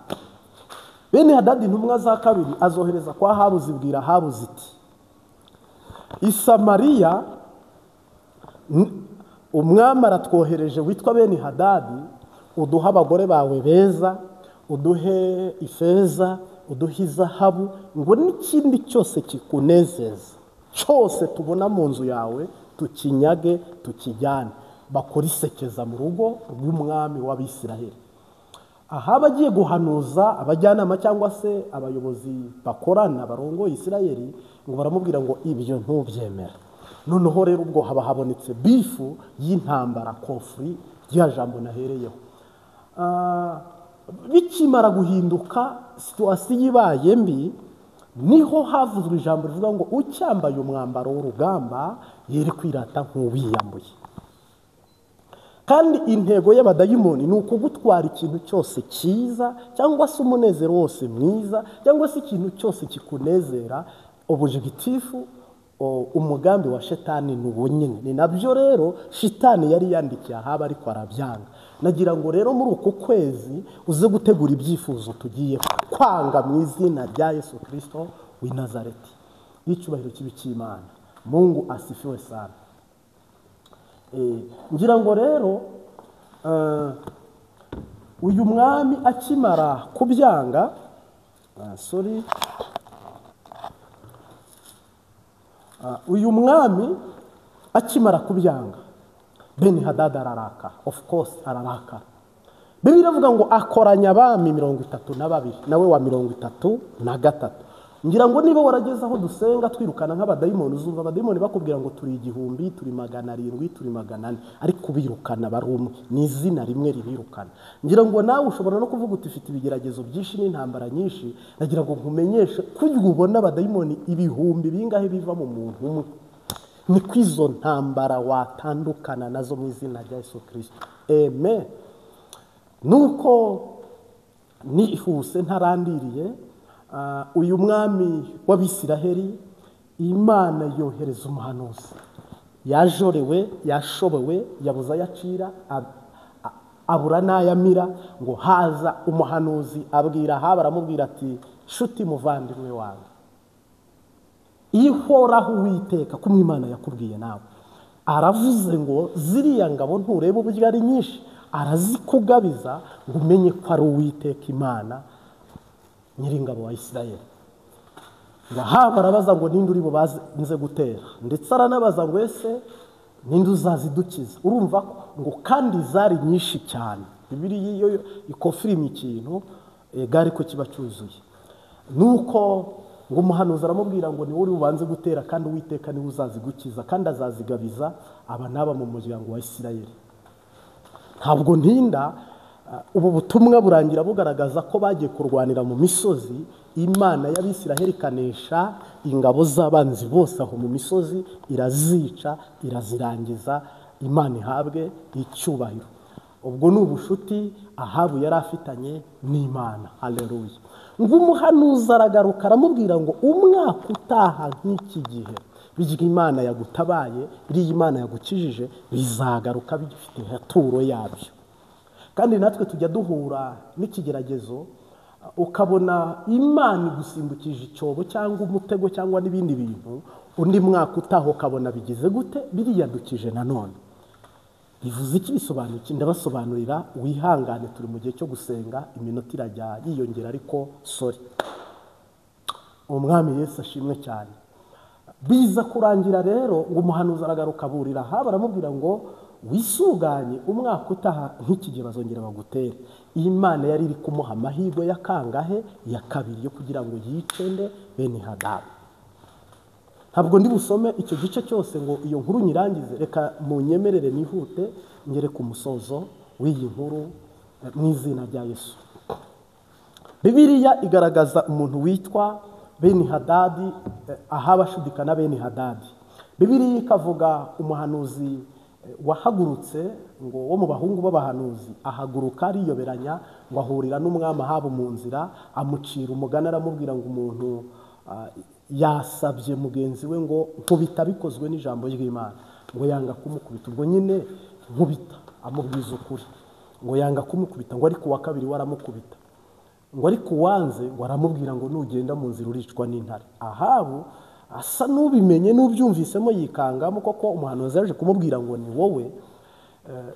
Beni Hadadi intumwa za kabiri azohereza kwa Ahabu, zibwira Ahabu ziti: Isamariya umwami aratwohereje witwa Beni Hadadi, uduhe abagore bawe beza, uduhe ifeza, uduhe izahabu, ngo n'ikindi cyose kikunezeza cyose tubona mu nzu yawe tukinyage tukijyane. Bakora isekeza mu rugo rw'umwami w'Abisiraheli. Aha bagiye guhanuza abajyanama cyangwa se abayobozi bakorana barongoye Isiraheli, ngo baramubwira ngo ibyo ntubyemera. Noneho rero ubwo haba habonetse bifu y'intambara, kofuri rya jambo nahereyeho. Bikimara guhinduka situasiyo ibaye mbi, niho havuzwe ijambo rivuga ngo ucyambaye umwambaro w'urugamba yere kwirata nk'uwiyambuye. Kandi intego y'abadayimoni ni ukugutwara ikintu cyose cyiza, cyangwa se umunezero wose mwiza, cyangwa se ikintu cyose kikunezera. Objectif, umugambi wa shetani ni uwo nyine. Ni nabyo rero shitani yari yandikiye Ahabu ariko arabyanga. Nagira ngo rero muri uku kwezi uze gutegura ibyifuzo tugiye kwanga mu izina rya Yesu Kristo w'i Nazareti. Icyubahiro kibe cy'Imana. Mungu asifiwe sana. Ngira ngo rero uyu mwami akimara kubyanga, sorry, uyu mwami akimara kubyanga, Beni Hadadi araraka, of course ararakara. Bibiliya iravuga ngo akoranya abami 32 nawe wa 33. Ngira ngo niba warageze aho dusenga twirukana nk'abadayimoni, uzumva abadayimoni bakubwira ngo turi 1000, turi 700, turi 400, ariko ubirukana bari umwe, ni izina rimwe ribirukana. Ngira ngo nawe ushobora no kuvuga uti ufite ibigeragezo byinshi n'intambara nyinshi, nagira ngo nkumenyeshe ko ubona abadayimoni ibihumbi bingahe biva mu muntu umwe. Ni kwizo ntambara watandukana nazo mu izina rya Yesu Kristo. Amen. Nuko nihuse ntarandiriye, uyu mwami w'Abisiraheli Imana yohereza umuhanuzi. Yajorewe, yashobewe, yabuze ayacira, abura n'ayamira. Ngo haza umuhanuzi abwira Ahabu, aramubwira ati: shuti muvandimwe wanjye, Ihoraho Uwiteka kumwe Imana yakubwiye nawe aravuze ngo ziriya ngabo ntureba uburyo ari nyinshi, arazikugabiza ngo umenye ko ari Uwiteka Imana nyiringabo wa Isirayeli. Ahabu arabaza ngo ninde uri bubanze gutera, ndetse aranabaza ngo ese ninde uzazidukiza. Urumva ngo kandi zari nyinshi cyane. Bibiliya iyo ikofirima ikintu gari ko kiba cyuzuye. Nuko ngo umuhanuzi aramubwira ngo ni wowe uri bubanze gutera, kandi Uwiteka niwe uzazigukiza, kandi azazigabiza aba n'aba mu muryango wa Isirayeli. Ntabwo ntinda, ubu butumwa burangira bugaragaza ko bagiye kurwanira mu misozi. Imana y'Abisiraheli ikanesha ingabo z'abanzi bose aho mu misozi, irazica irazirangiza. Imana ihabwe icyubahiro. Ubwo ni ubushuti Ahabu yari afitanye n'Imana. Haleluya. Ngo umuhanuzi aragaruka aramubwira ngo umwaka utaha nk'iki gihe birya Imana yagutabaye, biriya Imana yagukijije bizagaruka bifite haturo yabyo. Kandi natwe tujya duhura n'ikigeragezo, ukabona Imana igusimbukije icyobo cyangwa umutego cyangwa n'ibindi bintu, undi mwaka utaha ukabona bigize gute, biriyadukije nanone. Bivuze iki? Bisobanuye iki? Ndabasobanurira, wihangane, turi mu gihe cyo gusenga, iminota irajya yiyongera, ariko sorry. Umwami Yesu ashimwe cyane. Biza kurangira rero ngo umuhanuzi aragaruka aburira Ahabu aramubwira ngo wisuganye, umwaka utaha nk'iki gihe bazongera bagutere. Imana yari iri kumuha amahirwe ya kangahe? Ya kabiri, yo kugira ngo yicende Beni Hadadi. Ntabwo ndi busome icyo gice cyose ngo iyo nkuru nyirangize, reka munyemerere nihute ngere ku musozo w'iyi nkuru mu izina rya Yesu. Bibiliya igaragaza umuntu witwa Beni Hadadi, Ahabu ashudika na Beni Hadadi. Bibiliya ikavuga umuhanuzi wahagurutse ngo wo mu bahungu b'abahanuzi, ahaguruka ariyoberanya ngo ahurira n'umwami Ahabu mu nzira, amucira umugani aramubwira ngo umuntu yasabye mugenzi we ngo nkubita bikozwe n'ijambo ry'Imana, ngo yanga kumukubita. Ubwo nyine nkubita amubwiza ukuri, ngo yanga kumukubita, ngo ariko uwa kabiri waramukubita, ngo ariko uwanze ngo aramubwira ngo nugenda mu nzira uricwa n'intare. Ahabu asa n'ubimenye n'ubyumvisemo yikangamo, koko umuhanuzi yaje kumubwira ngo ni wowe.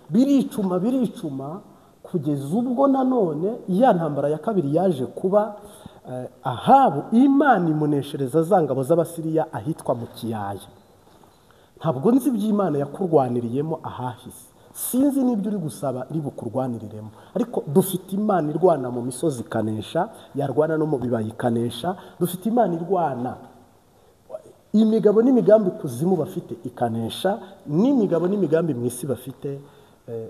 Biricuma biricuma kugeza ubwo nanone ya ntambara ya kabiri yaje kuba. Ahabu Imana imuneshereza za ngabo z'Abasiriya ahitwa mu kiyaya. Ntabwo nzi iby'Imana yakurwaniriyemo ahahise, sinzi n'ibyo uri gusaba iri bukurwaniriremo, ariko dufite Imana irwana mu misozi ikanesha, yarwana no mu bibaya ikanesha. Dufite Imana irwana imigabo n'imigambi kuzimu bafite ikanesha, n'imigabo n'imigambi mu isi bafite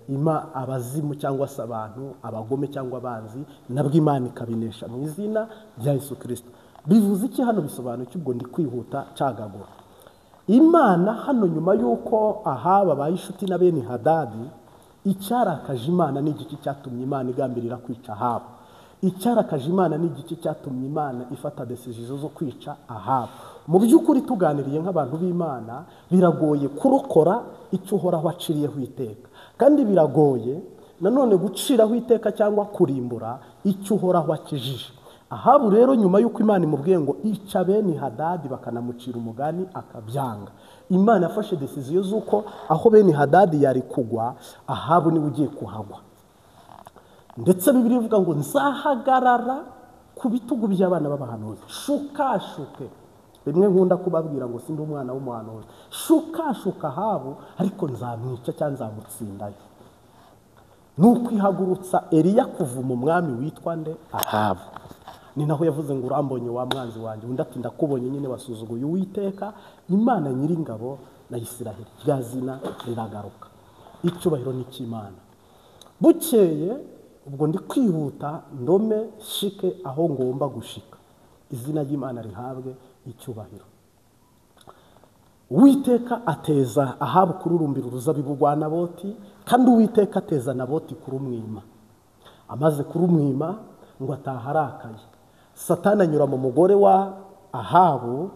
ima abazimu cyangwa se abantu abagome cyangwa abanzi, nabwo Imana ikabinesha mu izina rya Yesu Kristo. Bivuze iki hano? Bisobanuye iki? Ubwo ndi kwihuta cagagura. Imana hano nyuma y'uko Ahabu abaye inshuti na Beni Hadadi, icyarakaje Imana ni igiki cyatumye Imana igambirira kwica Ahabu? Icyarakaje Imana ni igiki cyatumye Imana ifata decision zo kwica Ahabu? Mu by'ukuri tuganiriye nk'abantu b'Imana, biragoye kurokora icyo Uhoraho aciriyeho iteka, kandi biragoye nanone guciraho iteka cyangwa kurimbura icyo Uhoraho akijije. Ahabu rero nyuma y'uko Imana imubwiye ngo ica Beni Hadadi bakanamucira umugani akabyanga, Imana yafashe decision z'uko aho Beni Hadadi yari kugwa, Ahabu niwe ugiye kuhagwa. Ndetse Bibiliya ivuga ngo nzahagarara ku bitugu by'abana b'abahanuzi, shukashuke. Rimwe nkunda kubabwira ngo sindi umwana w'umuhanuzi, shukashuka Ahabu ariko nzamwica cyangwa nzamutsindayo. Nuko ihagurutsa Eliya kuvuma umwami witwa nde? Ahabu. Ni naho yavuze ngo urambonye wa mwanzi wanjye, undi ati ndakubonye nyine wasuzuguye Uwiteka Imana nyiringabo na Isiraheli. Rya zina riragaruka, icyubahiro ni icy'Imana. Bukeye ubwo ndi kwihuta ndome shike aho ngomba gushika, izina ry'Imana rihabwe icyubahiro. Uwiteka ateza Ahabu kururumbira uruzabibu rwa Naboti, kandi Uwiteka ateza Naboti kurumwima. Amaze kurumwima ngo ataha arakaye. Satani anyura mu mugore wa Ahabu,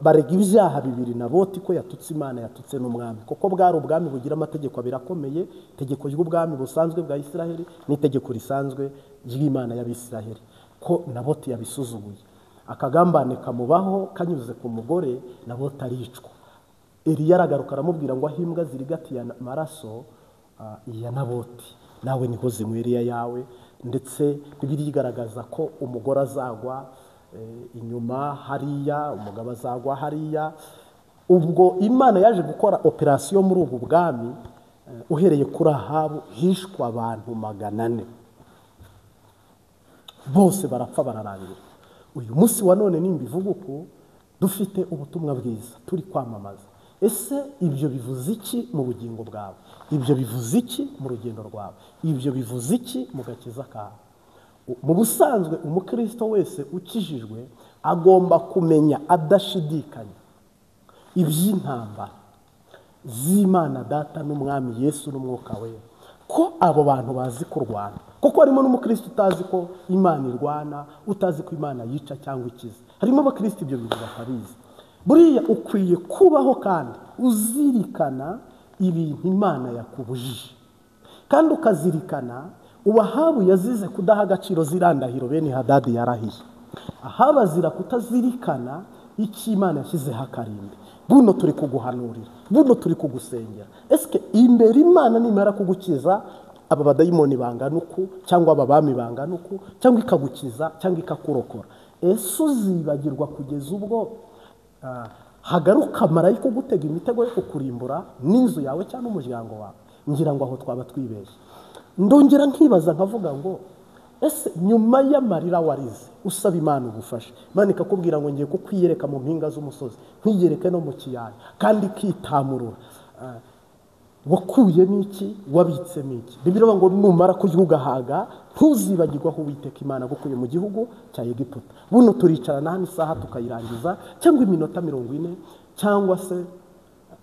barega ibyaha bibiri Naboti ko yatutse Imana, yatutse n'umwami. Kuko bwari ubwami bugira amategeko abiri akomeye, itegeko ry'ubwami busanzwe bwa Isiraheli n'itegeko risanzwe ry'Imana y'Abisiraheli, ko Naboti yabisuzuguye. Akagambane kamubaho kanyuze ku mugore, Naboti aricwa. Eliya aragaruka aramubwira ngo aho imbwa zirigatiye amaraso ya Naboti, nawe niho zinyweriya yawe. Ndetse Bibiliya igaragaza ko umugore azagwa inyuma hariya, umugabo azagwa hariya. Ubwo Imana yaje gukora operasiyo muri ubu bwami, uhereye kuri Ahabu hishwe abantu 400 bose barapfa bararangira. Uyu munsi wa none nimbivuga uko, dufite ubutumwa bwiza turi kwamamaza. Ese ibyo bivuze iki mu bugingo bwawe? Ibyo bivuze iki mu rugendo rwawe? Ibyo bivuze iki mu gakiza kawe? Mu busanzwe umukristo wese ukijijwe agomba kumenya adashidikanya iby'intambara z'Imana Data n'Umwami Yesu n'Umwuka we, ko abo bantu bazi kurwana. Kuko harimo n'umukristo utazi ko Imana irwana, utazi ko Imana yica cyangwa ikiza. Harimo abakristo ibyo bintu batabizi. Buriya ukwiye kubaho kandi uzirikana ibintu Imana yakubujije, kandi ukazirikana Ahabu yazize kudaha agaciro zirandahiro bene Hadadi yarahiye. Ahabu azira kutazirikana icyo Imana yashyizeho akarimbi. Buno turi kuguhanurira, buno turi kugusengera. Eske imbere Imana nimara kugukiza aba badayimoni bangana uku, cyangwa aba bami bangana uku, cyangwa ikagukiza cyangwa ikakurokora, ese uzibagirwa kugeza ubwo hagaruka marayika ugutega imitego yo kukurimbura n'inzu yawe cyangwa n'umuryango wawe? Ngira ngo aho twaba twibeshye. Ndongera nkibaza nkavuga ngo ese nyuma y'amarira warize usaba Imana ubufasha, Imana ikakubwira ngo ngiye kukwiyereka mu mpinga z'umusozi, nkwiyereke no mu kiyaya, kandi ikitamurura, wakuyemo iki, wabitsemo iki? Bibiliya ngo numara kurya ugahaga ntuzibagirwe aho Uwiteka Imana agukuye mu gihugu cya Egiputa. Buno turicarana hano isaha tukayirangiza, cyangwa iminota 40, cyangwa se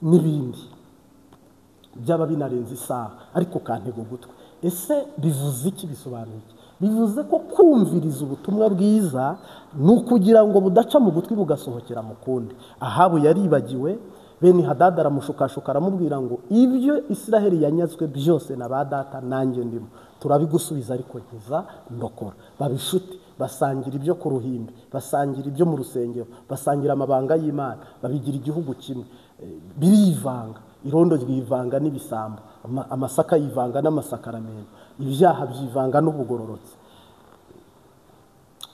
n'ibindi byaba binarenze isaha, ariko kantega ugutwi. Ese bivuze iki? Bisobanuye iki? Bivuze ko kumviriza ubutumwa bwiza ni ukugira ngo budaca mu gutwi bugasohokera mu kundi. Ahabu yaribagiwe, bene Hadadi aramushukashuka aramubwira ngo ibyo Isiraheli yanyazwe byose na ba data nanjye ndimo, turabigusubiza ariko nkiza ndokora. Babishuti basangira ibyo ku ruhimbi, basangira ibyo mu rusengero, basangira amabanga y'Imana, babigira igihugu kimwe, birivanga. Irondo ryivanga n'ibisambo, amasaka yivanga n'amasakaramento, ibyaha byivanga n'ubugororotsi.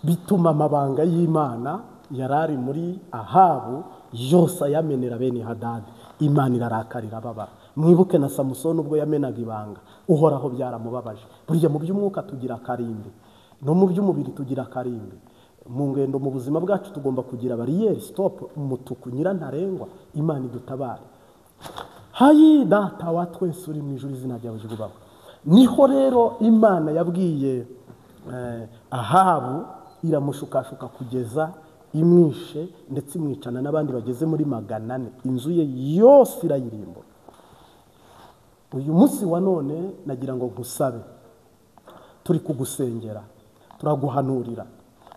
Bituma amabanga y'Imana yarari muri Ahabu yose ayamenera bene Hadadi. Imana irarakarira babara. Mwibuke na Samusoni ubwo yamenaga ibanga, Uhoraho byaramubabaje. Burya mu by'umwuka tugira akarimbi, no mu by'umubiri tugira akarimbi. Mu ngendo mu buzima bwacu tugomba kugira bariyeri, stop, umutuku nyirantarengwa. Imana idutabare. Hayi Data wa twese uri mu ijuru, izina ryawe ryubahwe. Niho rero Imana yabwiye Ahabu, iramushukashuka kugeza imwishe, ndetse imwicana n'abandi bageze muri 400, inzu ye yose irayirimbura. Uyu munsi wa none nagira ngo nkusabe, turi kugusengera, turaguhanurira,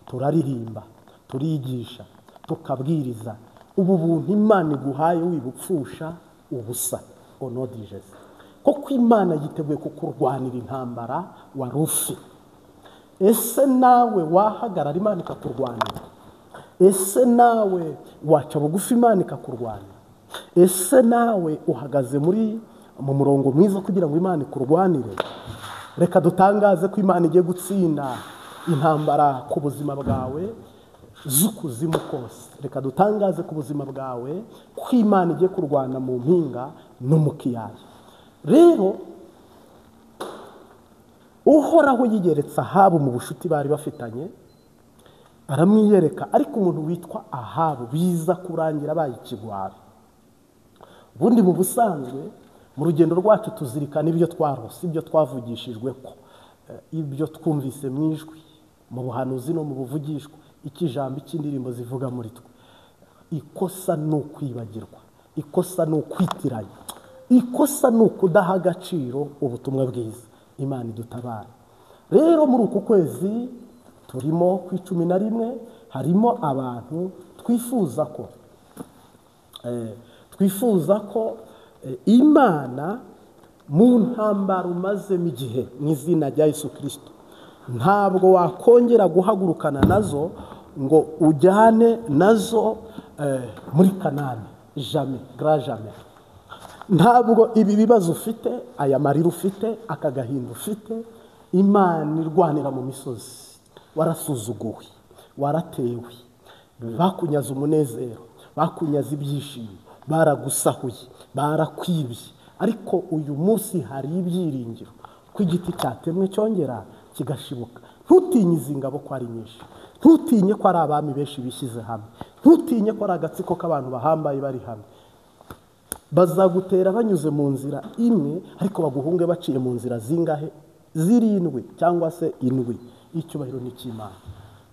turaririmba, turigisha, tukabwiriza. Ubu buntu Imana iguhaye wibupfusha ubusa, onodijeze. Kuko Imana yiteguye kukurwanira intambara wari ufite. Ese nawe wahagarara Imana ikakurwanira? Ese nawe waca bugufi Imana ikakurwanira? Ese nawe uhagaze muri mu murongo mwiza kugira ngo Imana ikurwanire? Reka dutangaze ko Imana igiye gutsinda intambara ku buzima bwawe z'ukuzimu kose. Reka dutangaze ku buzima bwawe ko Imana igiye kurwana mu mpinga no mu kiyaya. Rero Uhoraho yigeretse Ahabu mu bushuti bari bafitanye, aramwiyereka. Ariko umuntu witwa Ahabu biza kurangira abaye ikigwari. Ubundi mu busanzwe mu rugendo rwacu tuzirikana ibyo twarose, ibyo twavugishijwe, ko ibyo twumvise mu ijwi, mu buhanuzi no mu buvugishwa, ikijambo icy'indirimbo zivuga muri twe. Ikosa ni ukwibagirwa, ikosa ni ukwitiranya, ikosa ni ukudaha agaciro ubutumwa bwiza. Imana idutabare. Rero muri uku kwezi turimo ku 11, harimo abantu twifuza ko Imana mu ntambara umazemo igihe mu izina rya Yesu Kristo, ntabwo wakongera guhagurukana nazo ngo ujyane nazo muri Kanani. Jamais, grand jamais. Ntabwo ibi bibazo ufite, aya marira ufite, aka gahinda ufite, Imana irwanira mu misozi. Warasuzuguwe, waratewe, bakunyaze umunezero, bakunyaze ibyishimo, baragusahuye, barakwibye. Ariko uyu munsi hari ibyiringiro ko igiti cyatemwe cyongera kigashibuka. Ntutinye izi ngabo ko ari nyinshi, ntutinye ko ari abami benshi bishyize hamwe, ntutinye ko ari agatsiko k'abantu bahambaye bari hamwe. Bazagutera banyuze mu nzira imwe, ariko baguhunge baciye mu nzira zingahe? Zirindwi cyangwa se indwi. Icyubahiro ni cy'Imana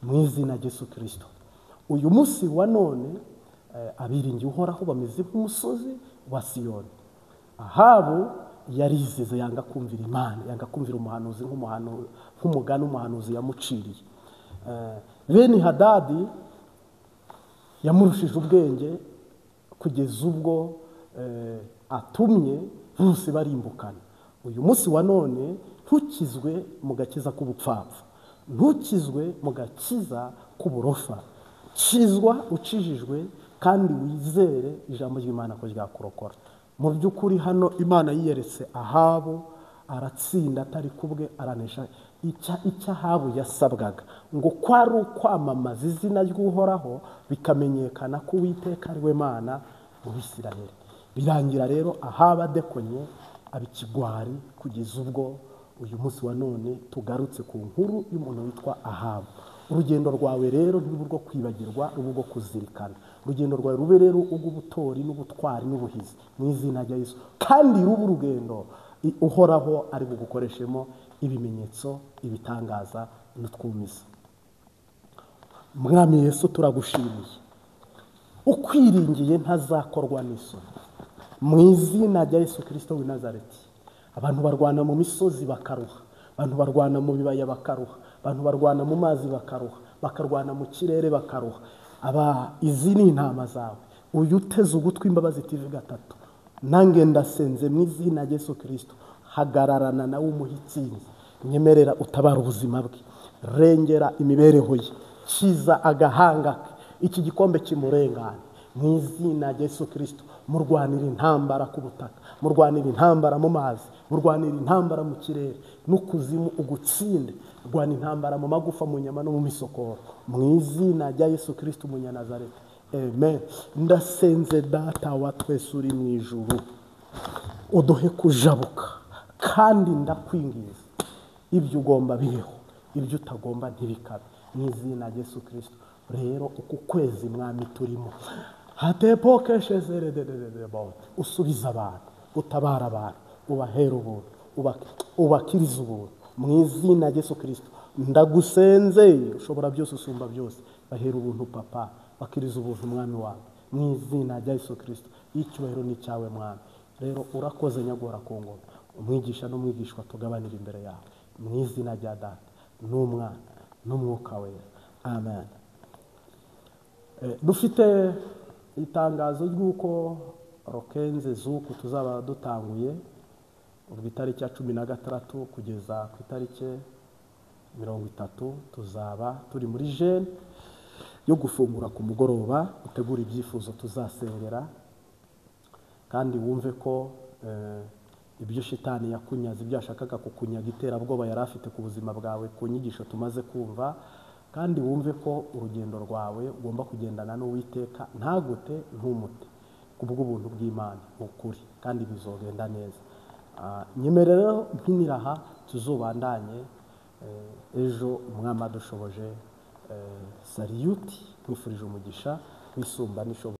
mu izina rya Yesu Kristo. Uyu munsi wa none abiringiye Uhoraho bameze nk'umusozi wa Siyoni. Ahabu yarizeze, yanga kumvira Imana, yanga kumvira umuhanuzi nk'umugani umuhanuzi yamuciriye. Beni Hadadi yamurushije ubwenge kugeza ubwo atumye bose barimbukana. Uyu munsi wa none ntukizwe mu gakiza k'ubupfapfa, ntukizwe mu gakiza k'uburofa. Kizwa ukijijwe kandi wizere ijambo ry'Imana ko ryakurokora. Mu by'ukuri hano Imana yiyeretse Ahabu, aratsinda atari kubwe, aranesha. Icyo Ahabu yasabwaga ngo kwari ukwamamaza izina ry'Uhoraho bikamenyekana ko Uwiteka ari we Mana mu Bisirayeli. Birangira rero Ahabu adekonye abikigwari kugeza ubwo uyu munsi wa none tugarutse ku nkuru y'umuntu witwa Ahabu. Urugendo rwawe rero ntiruba urwo kwibagirwa, ruba urwo kuzirikana. Urugendo rwawe rube rero urw'ubutori n'ubutwari n'ubuhizi mu izina rya Yesu, kandi ruba urugendo Uhoraho ari bugukoreshemo ibimenyetso, ibitangaza n'utwumiza. Mwami Yesu, turagushimiye. Ukwiringiye ntazakorwa n'isoni mu izina rya Yesu Kristo w'i Nazareti. Abantu barwana mu misozi bakaruha, abantu barwana mu bibaya bakaruha, abantu barwana mu mazi bakaruha, bakarwana mu kirere bakaruha. Aba izi ni intama zawe. Uyu uteze ugutwi Imbabazi TV 3, nange ndasenze mu izina rya Yesu Kristo, hagararana nawe umuhe intsinzi, nyemerera utabara ubuzima bwe, rengera imibereho ye, kiza agahanga ke, iki gikombe kimurengane mu izina rya Yesu Kristo. Murwanira intambara ku butaka, murwanira intambara mu mazi, murwanira intambara mu kirere n'ukuzimu ugutsinde, rwana intambara mu magufa, mu nyama no mu misokoro mu izina rya Yesu Kristo umunyanazareti. Amen. Ndasenze Data wa twese uri mu ijuru, uduhe kujabuka, kandi ndakwingiza ibyo ugomba bibeho, ibyo utagomba ntibikabe mu izina rya Yesu Kristo. Rero uku kwezi Mwami turimo, usubiza abantu, utabara abantu, ubahera ubuntu, ubakiriza ubuntu mu izina rya Yesu Kristo. Ndagusenze ushobora byose, usumba byose, bahera ubuntu Papa, bakiriza ubuntu Mwami wawe mu izina rya Yesu Kristo. Icyubahiro ni cyawe Mwami. Rero urakoze nyagora ku ngoma, umwigisha n'umwigishwa tugabanira imbere yawe mu izina rya Data n'Umwana n'Umwuka Wera. Amen. Dufite itangazo ry'uko Rokenze zuku tuzaba dutanguye ubwo itariki ya 16 kugeza ku itariki 30 tuzaba turi muri jeune yo gufungura ku mugoroba. Utegura ibyifuzo tuzasengera, kandi wumve ko ibyo shitani yakunyaze, ibyo yashakaga kukunyaga, iterabwoba yari afite ku buzima bwawe, ku nyigisho tumaze kumva, kandi wumve ko urugendo rwawe ugomba kugendana n'Uwiteka, ntagute ntumute, kubw'ubuntu bw'Imana ukuri, kandi bizogenda neza. Nyemerera mpiniraha tuzobandanye ejo Umwami adushoboje. Sariyuti, nkwifurije umugisha wisumba n'ishoboye.